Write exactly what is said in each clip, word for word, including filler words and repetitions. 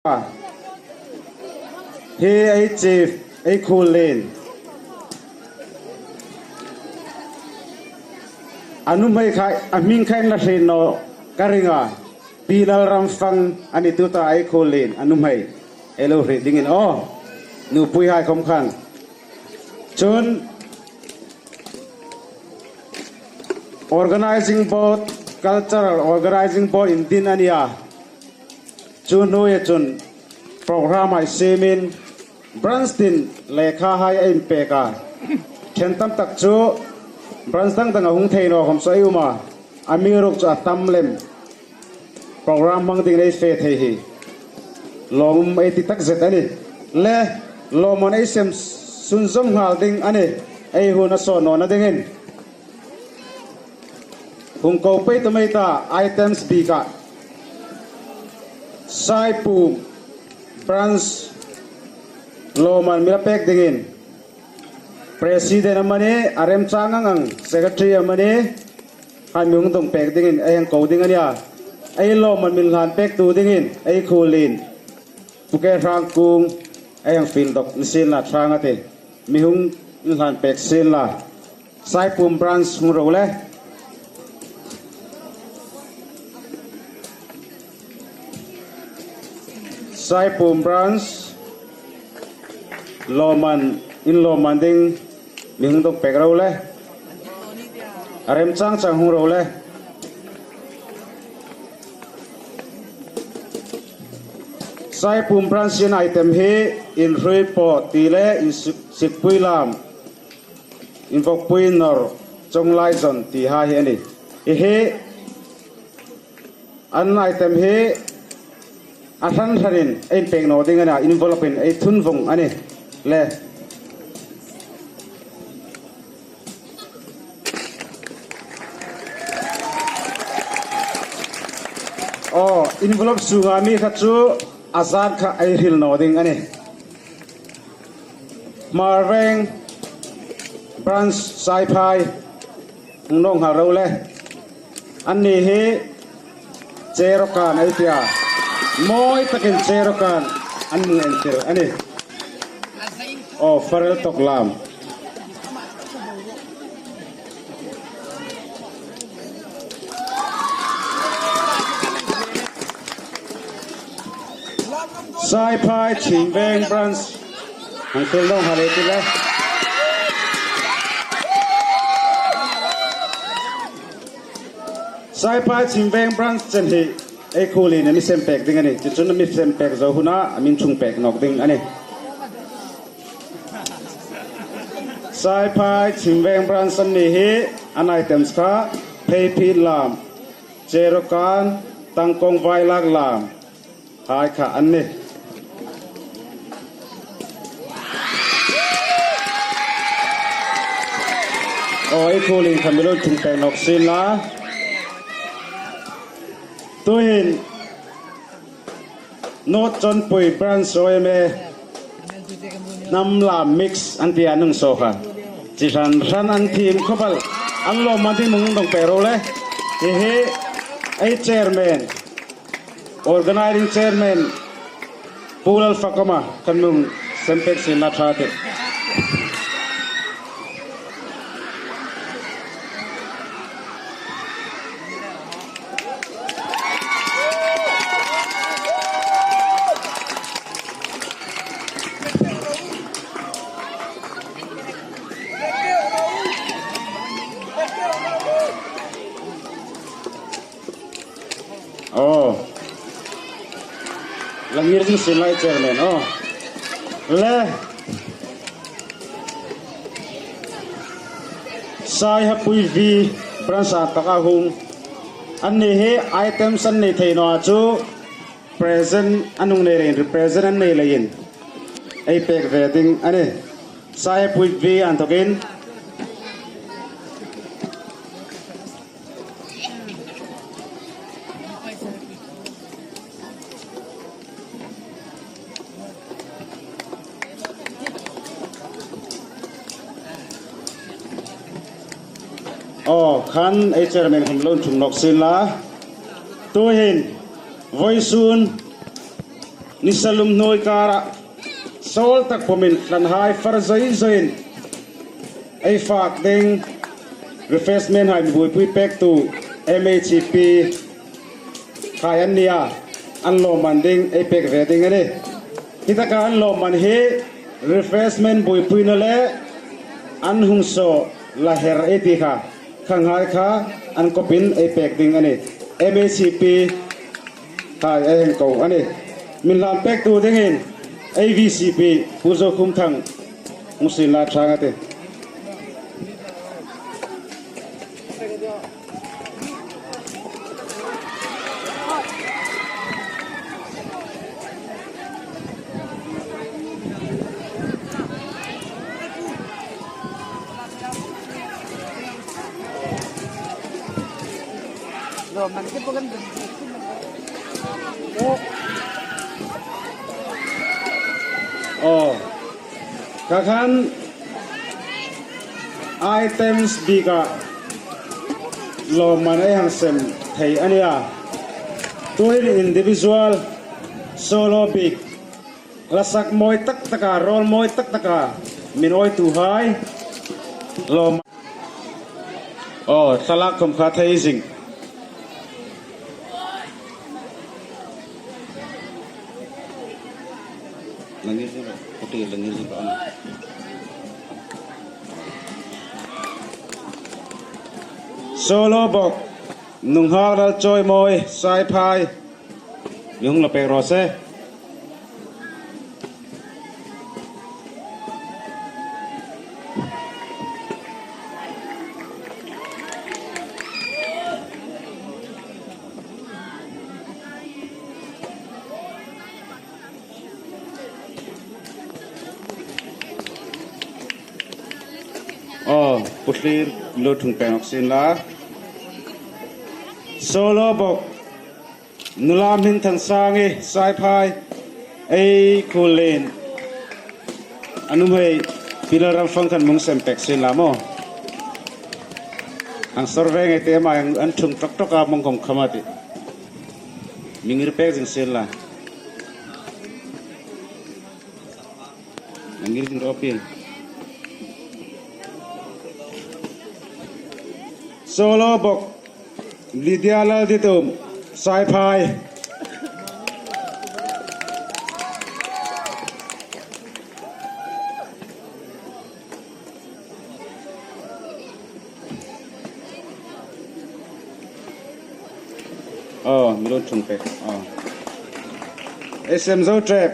Hi ei chief, ei khuolien. A nuhmei kha, a hming kha in la hriet naw ka ring a. Pi Lalramfang a ni tuta ei khuolien, a nuhmei. Ei lo hriet dingin aw. Nupuihai khom khan. Chun organizing board, cultural organizing board indin a nih a. Chu hnuoia chun program hai siemin branch tin lekhahai a inpek a. Ṭhen tam tak chu branch dang danga hung thei naw khom chu ei um a. Amiruokchu a tam lem program hmang ding ei fe thei hi lawmum ei ti takzet a nih. Le lawmman ei sem sunzawm nghal ding a nih. Ei hun a sawn nawna dingin. Hung ko pei tum ei ta items bika. Saipum branch lawmman mi la pek dingin. President amanih, a remchang ang ang, secretary amanih, khan mi hung dong pek dingin, ei hang ko ding a nih a. Ei lawmman mi hlan pektu dingin, ei khuolien. Pu K Hrangkung, ei hang fiel dawk ni sienla ṭhang a tih. Mi hung hlan pek sienla. Saipum branch hung ro le. Saipum branch lawmman, in lawmman ding mi hung dong pek ro le. A remchang chang hung ro le. Saipum branch in item hi inhrui po ti le insik-, sikpui lam, invawkpui nawr, chawng lai zawn ti hai hi a nih. Hi hi an item hi a hran hranin ei inpek naw ding a nih a, envelope-in ei thun vong a nih. Le. Aw, envelope sunga mi kha chu a zat kha ei hril naw ding a nih. Hmarveng branch Saiphai hung nawk nghal ro le. Anni hi Cherokan ei tia. Mawi takin Cherokan an hung entir a nih. Aw, Farel Toklam. Saiphai Chhingveng branch. Hang tel dong hale ti le. Saiphai Chhingveng branch chen hi ei khuolien a mi sem pek ding a nih. Chu chun a mi sem pek zo huna a min chung pek nawk ding a nih. Saiphai Chhingveng branch anni hi an items kha Pheiphit lam, Cherokan, Tangkawng Vailak lam hai kha an nih. Aw, ei khuolien kha mi lo chung pek nawk sienla. Tuhin North Chawnpui branch O M A hnam lam mix an tia an hung saw kha. Chi hran hran an thiem khawp el. An lawmman ding hung dong pek ro le. Hi hi ei chairman, organizing chairman, Pu Lalfakama, kan hung sem pek sienla ṭha tih. Aw. Langir ding sin lai chairman, aw. Le. Saihapui V branch-a taka hung. Anni hi items an nei thei naw a chu present an hung nei leiin, represent an nei leiin ei pek ve ding a nih. Saihapui V anthokin. Aw, khan ei chairman khom lo inthung nawk sienla. Tuhin, vawisun Nisa lum hnuoi kara sawl tak pumin tlanhai far zoi zoiin ei fak ding refreshment hai mi buoipui pektu M H I P hai an nia, an lawmman ding ei pek ve ding a nih. Hi taka an lawmman hi refreshment buoipuina le an hung saw la her ei ti kha, khanghai kha an kopin ei pek ding a nih. M H I P hai ei hang ko a nih. Min hlan pektu dingin A V C P Pu Zokhumthang hung sien la ṭhang a tih. Aw, kha khan items bika lawmman ei hang sem thei a nia. Tuhin individual, solo bik, la sak mawi tak taka, role mawi tak taka min awituhai lawm. Aw, thlalak khom kha thei zing. Langir zing, kutir langir zing ka ana. Solo bok, Nunghak Lalchawimawi, Saiphai. Mi hung la pek raw se. Aw, Pu Thlir lo thung pek nawk sien la. Solo bok, Nula Hminthansangi, Saiphai, ei khuolin a nuhmei Pi Lalramfang khan mi hung sem pek sien la maw. Hang sawr ve ngei te, ama an thung ṭawk ṭawk a, mong khom kham a tih. Mi ngir pek zing sien la. Nangir din ropin. Solo bok, Lydia Lalditum, Saiphai. Aw, mi lo thung pek. Aw. Ei sem zo ṭep.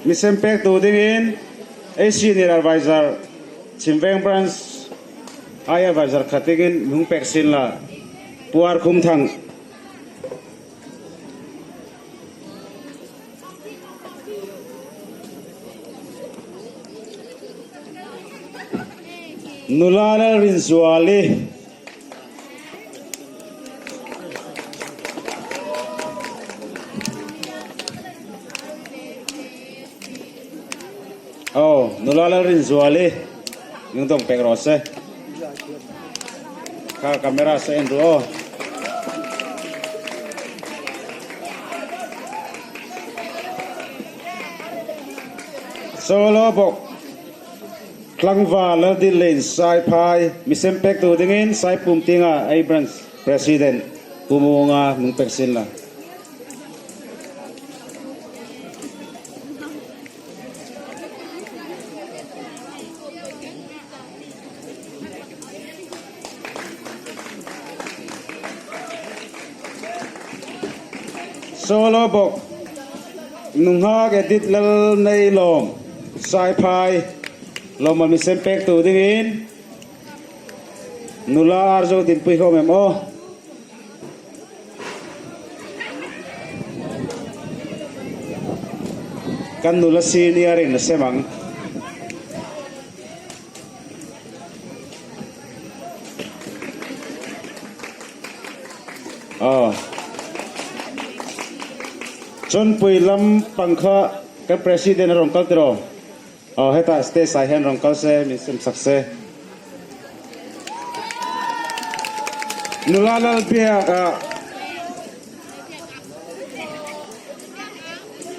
Mi sem pektu dingin, ei senior advisor, Chhimveng Branch, ei advisor khat dingin mi hung pek sien la. Pu Arkhumthang. Nula Lalrinzuali. Aw, Nula Lalrinzuali. Nung dong pek raw se. Kha camera se en ru aw. Solo bok. Tlangval Lalditlien, Saiphai, mi sem pektu dingin Saipum tienga ei branch president Pu Munga mi hung pek sien la. Solo bok, Nunghak Edith Lalneilawm, Saiphai, lawmman mi sem pektu dingin, Nula Arzo Dinpuikhawm em aw. Kan nula senior-in a sem ang. Aw. Chun pui lampang kha kan president a rong kal tiro. Aw, heta stage-a hin rong kal se, mi sem sak se. Nula Lalbiaka,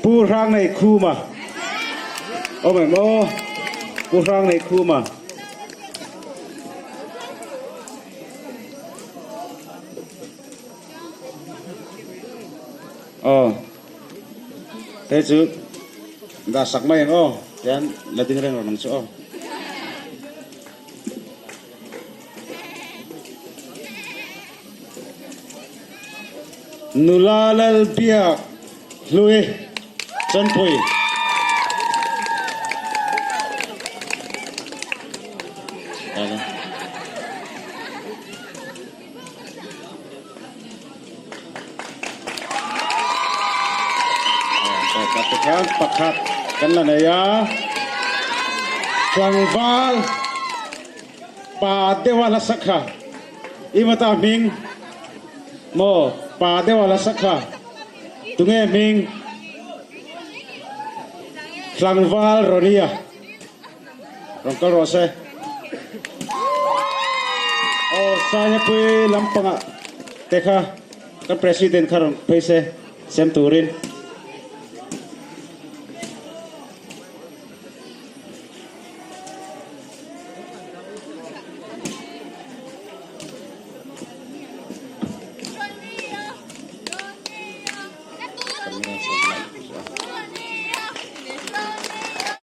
Pu Hrangneikhuma. Aw, mem aw. Pu Hrangneikhuma. Aw. Hei chu. Dah sak mai ang aw. Tian la ding reng ro nang chu aw. Nula Lalbiakhlui Chanpui. Pakhat, pakhat kan la nei a. Tlangval. Pa deu a la sak kha. Ieng am a ta hming? Maw, pa deu a la sak kha. Tunge hming? Tlangval Ronia. Rong kal raw se. Aw, Saiñapui lampanga te kha. Kan president kha rong phei se. Sem turin.